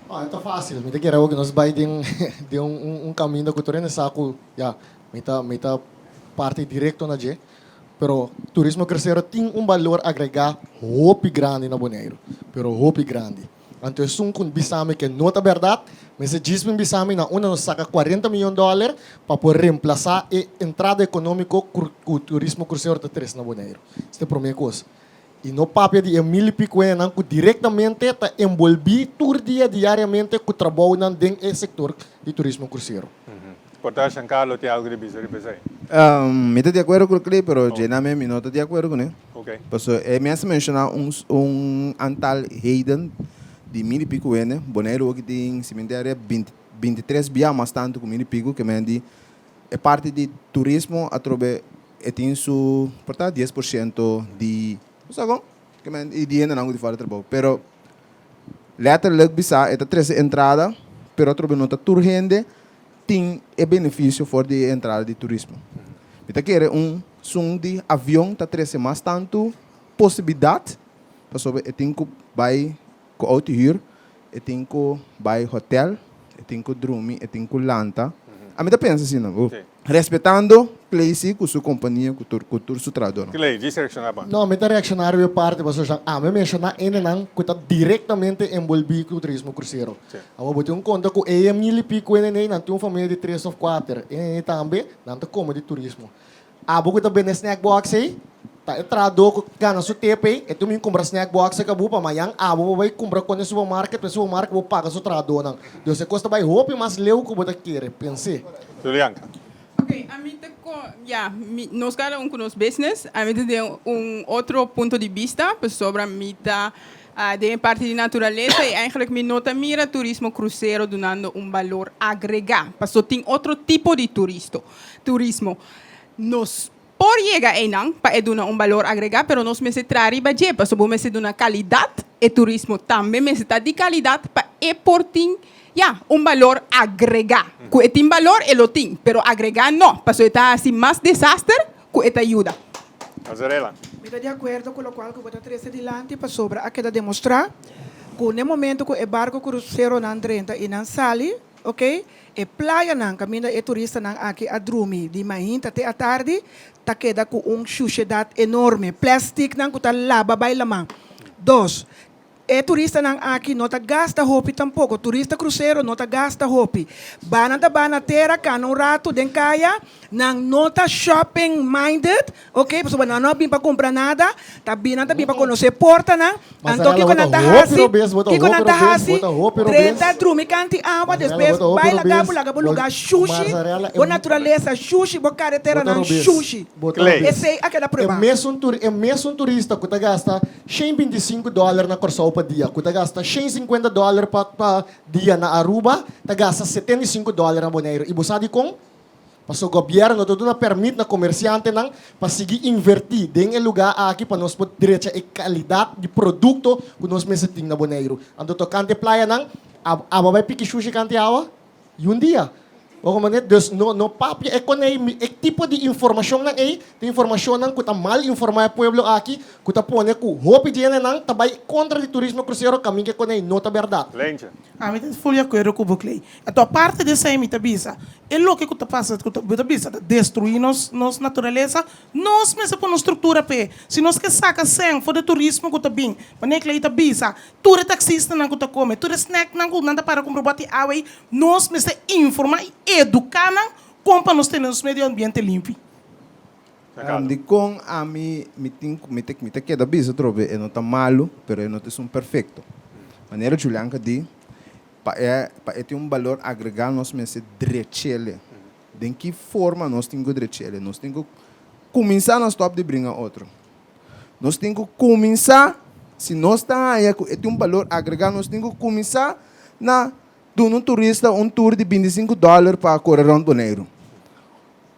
No, e ta fásil. Mi ta kere awor ku nos bai den den un un kaminda ku tur hende sa ku ya, mi ta mi ta parti direkto na dje. Pero turismo krusero tin un balor agregá hopi grandi na Boneiru, pero hopi grandi. Anto esun ku bisa mi ke no ta bèrdat, mester djis bin bisa mi na unda nos saka kuarenta miyon dòler pa por remplasá e entrada ekonómiko ku turismo krusero ta trese na Boneiru. Esta e promé kos. I no papia di e mil i pico hendenan ku direktamente ta enbolbí tur dia diariamente ku trabounan den e sektor di turismo krusero. Por ta Giancarlo tin algu di bisa riba esei? Mi ta di akuerdo ku Clay, pero djena mi mi no ta di akuerdo kuné. Pasobra e mes a menshoná un un antal heden di mil i pico hende. Boneiru oki tin si mi ntende 23 bia mas tantu ku mil i pico ke men di E parti di turismo atrobe e tin su por ta 10% di bo sa kon ke men i di hendenan ku di fora trabou pero letterlijk bisa e ta trese entrada pero atrobe no ta tur hende tin e benefisio for di e entrada di turismo. Mi ta kere un sun di avion ta trese mas tantu posibilidat pasobra e tin ku bai ku outo hür, e tin ku bai hotel, e tin ku drumi, e tin ku lanta. Ami ta pensa asina, bo. Respetando Clay si ku su kompania, ku tur ku tur su trahadónan. Clay, djis reakshoná pa. No, mi ta reakshoná riba e parti pasobra ami a menshoná hendenan ku ta direktamente enbolbí ku turismo krusero. Awor bo tin un konta ku e mil i piku hende ei, nan tin un famia di tres òf kuater. E hende ei tambe, nan ta kome di turismo. Abo ku ta bende snack box ei, ta e trahadó ku gana su tep ei, e tin bin kumpra snack box ei kabu pa mañan abo bo bai kumpra kon den supermarket, pa e supermarket bo paga su trahadónan. Dus e kos ta bai hopi mas leu ku bo ta kere. Pens'é. Julianka. Ok, ami ta ko, ya, mi, nos kada un ku nos business, ami ta den un otro punto di bista, pasobra mi ta den e parti di naturalesa i eigenlijk mi no ta mira turismo krusero dunando un balor agregá, paso tin otro tipo di turisto, turismo. Nos por yega einan pa e duna un balor agregá, pero nos mester traha riba dje, pasobra bo mester duna kalidat, e turismo tambe mester ta di kalidat pa e por tin, ya, un balor agregá. Ku e tin balor, e lo tin, pero agregá no, pasobra e ta hasi mas desaster ku e ta yuda. Azarela. Mi ta di akuerdo ku lokual ku bo ta trese dilanti pasobra a keda demostrá ku n'e momento ku e barko kruseronan drenta i nan sali, Ok, e playanan kaminda e turistanan aki a drumi di mainta te atardi ta keda ku un shushedat enorme, plèstiknan ku ta laba bai laman. Dos, E turistanan aki no ta gasta hopi tampoko. Turista krusero no ta gasta hopi. Ba nan ta ba na tera, kana un ratu den kaya, nan no ta shopping minded, ok, pasobra nan no a bin pa kumpra nada, ta bin nan ta bin pa konosé portanan. Anto kiko nan ta hasi? Kiko nan ta hasi? Drenta drumi kanti awa, despues bai laga bo laga bo lugá shushi, bo naturalesa shushi, bo kareteranan shushi. Esei a keda pruebá. E mesun turista ku ta gasta 125 dòler na Kòrsou pa dia, ku ta gasta 150 dòler pa dia na Aruba, ta gasta 75 dòler na Boneiru. I bo sa dikon? Pasobra gobièrnu no ta duna pèrmit na komersiantenan pa sigui invertí den e lugá aki pa nos por drecha e kalidat di produkto ku nos mester tin na Boneiru. Anto tokante playanan, abo a bai piki shushi kanti awa? I un dia. Bo komprendé? Dus no no papia e konei e tipo di informashonnan ei ta informashonnan ku ta mal informá e pueblo aki ku ta pone ku hopi di hendenan ta bai kontra di turismo krusero kaminda e konei no ta bèrdat. Leentje. Ami ta ful di akuerdo ku bo Clay. Anto aparte di esei mi ta bisa, e loke ku ta pasa ku bo ta bisa ta destruí nos nos naturalesa, nos mester pone un struktura p'e. Si nos ke saka sèn for di turismo ku ta bin, manera Clay ta bisa, tur e taksistanan ku ta kome, tur e snèknan ku nan ta para kumpra bòt di awa ei, nos mester informá i eduká nan kon pa nos tene nos medio ambiente limpi. Dikon ami mi tin ku mi ta mi ta keda bisa atrobe e no ta malu, pero e no ta esun perfekto. Manera Julianka di, Pa e pa e tin un balor agregá nos mester drech'ele. Den ki forma nos tin ku drech'ele? Nos tin ku kuminsá na stòp di bringa otro. Nos tin ku kuminsá, si nos ta haña ku e tin un balor agregá, nos tin ku kuminsá na duna un turista un tur di 25 dòler pa kore rònt Boneiru.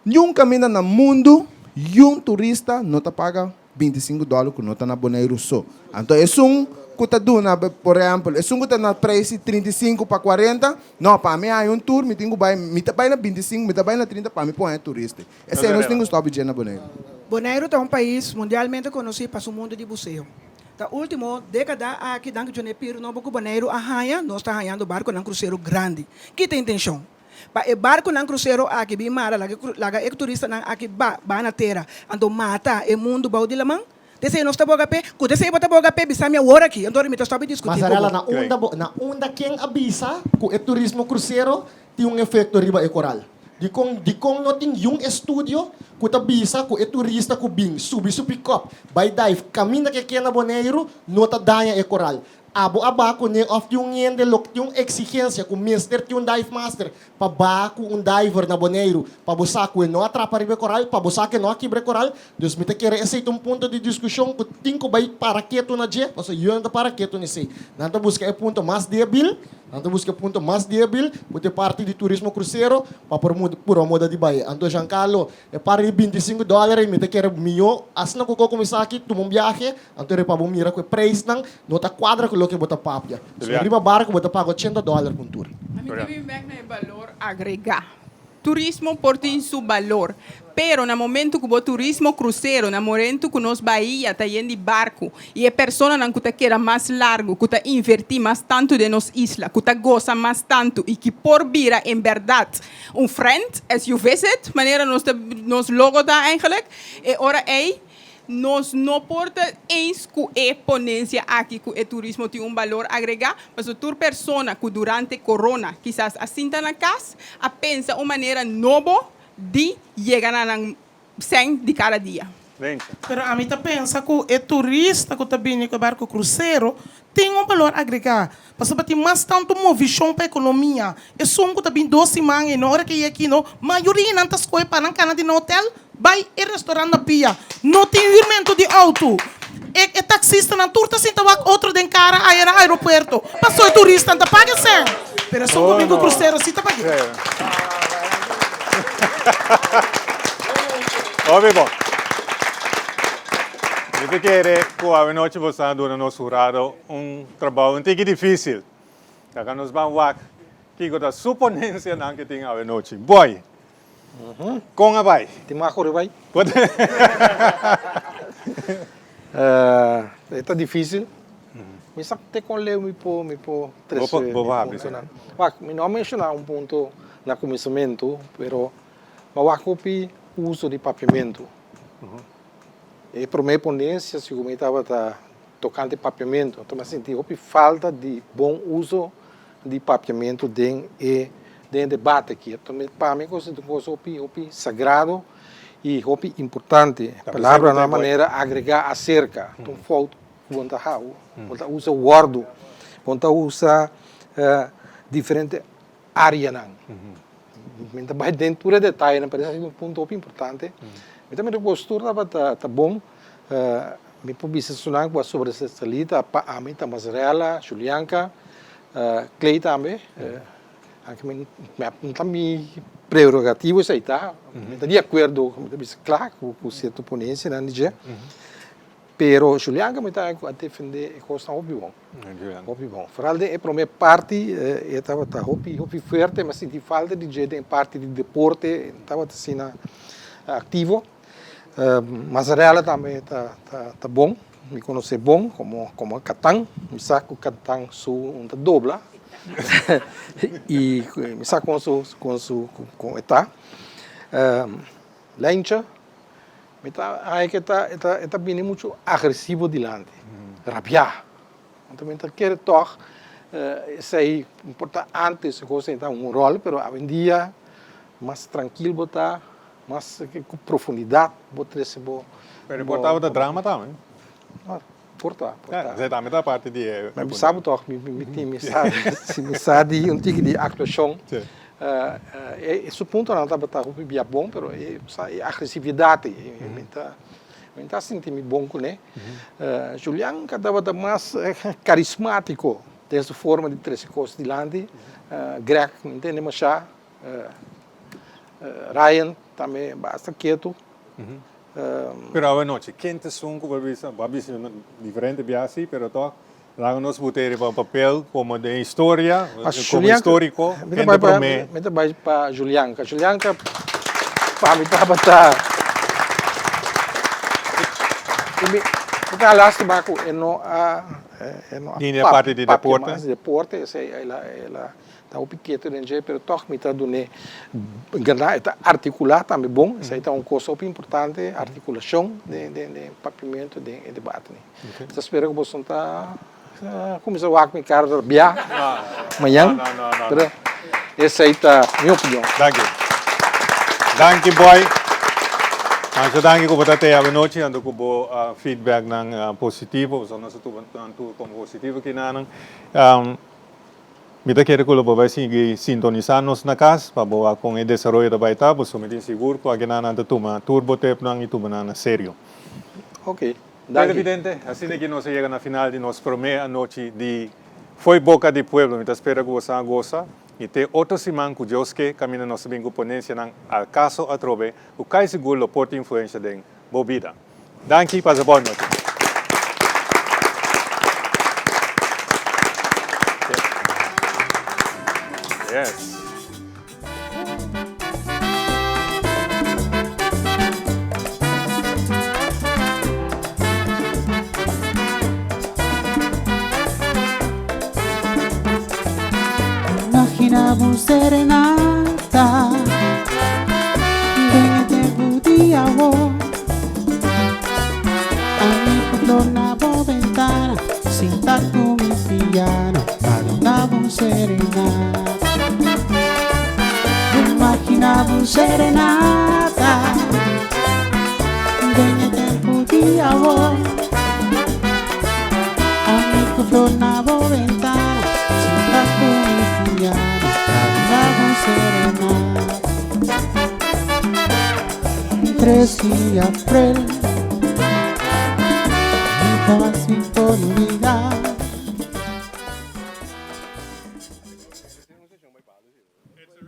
Niun kaminda na mundu yun turista no ta paga 25 dòler ku no ta na Boneiru so. Anto esun ku ta duna, por ehèmpel, esun ku ta na preis di 35 pa 40, no, pa mi haña un tur mi tin ku bai, mi ta bai na 25, mi ta bai na 30 pa mi por haña turista. Esei nos tin ku stòp di dje na Boneiru. Boneiru ta un pais mundialmente konosí pa su mundu di buseo. Ta último dékada aki danki djone pir nobo ku Boneiru a haña, nos ta hañando barkunan krusero grandi. Ki ta intenshon? Pa e barkunan krusero aki bin mara laga laga e turistanan aki ba ba na tera anto mata e mundu bou di laman? T'esei nos ta boga p'e? Ku t'esei bo ta boga p'e? Bisa mi awor aki, anto mi ta stòp di diskutí ku Mazarella, bo. na unda bo na unda ken a bisa ku e turismo krusero tin un efekto riba e koral? Dikon dikon no tin yun estudio ku ta bisa ku e turista ku bin subi su pikòp bai dive kaminda ke ke na Boneiru no ta daña e koral? Abo a baha kuné òf tin un hende lo tin un eksigensia ku mester tin un dive master pa baha ku un diver na Boneiru pa bo sa ku e no a trapa riba e koral, pa bo sa ku e no a kibra e koral. Dus mi ta kere esei ta un punto di diskushon ku tin ku bai para ketu na dje, pasobra yu nan ta para ketu na esei. Nan ta buska e punto mas debil, nan ta buska e punto mas debil ku ta e parti di turismo krusero pa por purba moda di bai. Anto Giancarlo, E par di 25 dòler ei mi ta kere mihó asina ku ko kuminsá aki tuma un biahe, anto riba bo mira ku e preisnan no ta kuadra ku loke bo ta papia. So riba barku bo ta paga 80 dòler ku un tur. Ami ta bin bek na e balor agregá. Turismo por tin su balor, pero na momento ku bo turismo krusero, na momento ku nos bahia ta yen di barku i e personanan ku ta keda mas largu, ku ta invertí mas tantu den nos isla, ku ta gosa mas tantu i ki por bira en bèrdat Un friend as you visit, manera nos ta nos logo ta eigenlijk, e ora ei nos no por ta eens ku e ponencia aki ku e turismo tin un balor agrega, pasobra tur persona ku durante corona kisas a sinta na kas a pensa un manera nobo di yega na nan sèn di kada dia. Pero ami ta pensa ku e turista ku ta bini ku e barku krusero tin un balor agregá, pasobra tin mas tantu movishon pa ekonomia. Esun ku ta bin dos siman ei no ora ke yega aki no, mayoria nan ta skohe pa nan kana di nan hotel bai e restaurant na pia. No tin hürmentu di outo. E e taksistanan tur ta sinta wak otro den kara aya na aeropuerto. Paso e turistanan ta paga esèn. Pero esun ku bin ku krusero si ta pag'é. Hopi bon. Mi ta kere ku awenochi boso a duna nos hurado un trabou un tiki difisil. Laga nos ban wak kiko ta su ponensianan ke tin awenochi. Boy, kon a bai? Tin mas kore bai. E ta difisil. Mi sa te kon leu mi por mi por trese mi puntonan. Wak, mi no a menshoná un punto na kuminsamentu, pero mi a wak hopi uso di papiamentu. E promé ponensia sigur mi tabata. tokante papiamentu. Anto mi a sinti hopi falta di bon uso di papiamentu den e den e debate aki. Anto mi pa mi kos ta un kos hopi hopi sagrado i hopi importante. Palabranan manera agregá aserka ta un fout ku bo ta hau. Bo ta usa wòrdu, bo ta usa diferente áreanan. Mi ta bai den tur e detayenan, pero esaki ta un punto hopi importante. Mi ta mira ku postura tabata ta bon. Mi por bisa esunnan ku a sobresalí ta pa ami ta Mazarella, Julianka, Clay tambe. Anke mi no ta mi prerogativo esei ta. Mi ta di akuerdo, mi ta bisa kla ku sierto ponensianan di dje. Pero Julianka mi ta a defendé e kosnan hopi bon. Hopi bon. Foral den e promé parti e tabata hopi hopi fuerte, mi a sinti falta di dje den e parti di deporte, e no tabata asina aktivo. Mazarella tambe ta ta bon, mi konosé bon komo komo katan, mi sa ku katan su un ta dobla i mi sa kon su kon su kon e ta. Lencha Mi ta haña ku e ta e ta e ta bini muchu agresivo dilanti, rabiá. Anto mi ta kere tòg esei por ta ántes e kos ei ta un ròl, pero awendia mas trankil bo ta, mas ku profundidat bo trese bo. Pero e por tabata drama tambe. No, por ta, por ta. Esei tambe ta parti di e. Mi sa bo tòg, mi tin mi sa mi sa di un tiki di aktuashon. E su puntonan tabata hopi bia bon, pero e sa e agresividat ei, mi ta mi ta sinti mi bon kuné. Julianka tabata mas karismátiko den su forma di trese kos dilanti. Greg mi ntende mashá. Ryan tambe basta ketu. Pero awanochi, ken ta esun ku bo a bisa? Bo a bisa diferente biaha si, pero tòg Laga nos bot'é riba un papel komo den historia, komo históriko, ken ta promé? Mi ta bai pa Julianka. Julianka pa mi tabata, mi ta lastima ku e no a, e no a papia mas di deporte, esei el a Ta hopi ketu den dje, pero tòg mi ta dun'é gana. E ta artikulá tambe bon, esei ta un kos hopi importante, artikulashon den den papiamentu den e debate. Mi ta spera ku boso ta kuminsá wak mi kara rabiá mañan, pero esei ta mi opinion. Danki. Danki Boy. Masha danki ku bo ta te awenochi anto ku bo feedbacknan positivo, pasobra nos a tuba nan tur komo positivo kinanan. Mi ta kere ku lo bo bai sigui sintonisá nos na kas pa bo wak kon e desaroyo ta bai ta, pasobra mi tin sigur ku akenan nan ta tuma tur bo tepnan i tuma nan na serio. Ok, danki. Televidente, asina ki nos a yega na final di nos promé anochi di Fo'i Boka di Pueblo. Mi ta spera ku boso a gosa i te otro siman ku Dios ke kaminda nos ta bin ku ponensianan al kaso atrobe ku kai sigur lo por tin influensha den bo bida. Danki, pasa bon nochi. Yes. Imaginaba un serenata Den e tempu di awor Ami ku flor na bo bentana Sinta ku mi piano Pa duna bo un serenata Imaginaba un serenata Den e tempu di awor Ami ku flor na bo bentana Sinta ku mi piano Pa duna bo un serenata 3 di april Nunca mas mi por olvidar.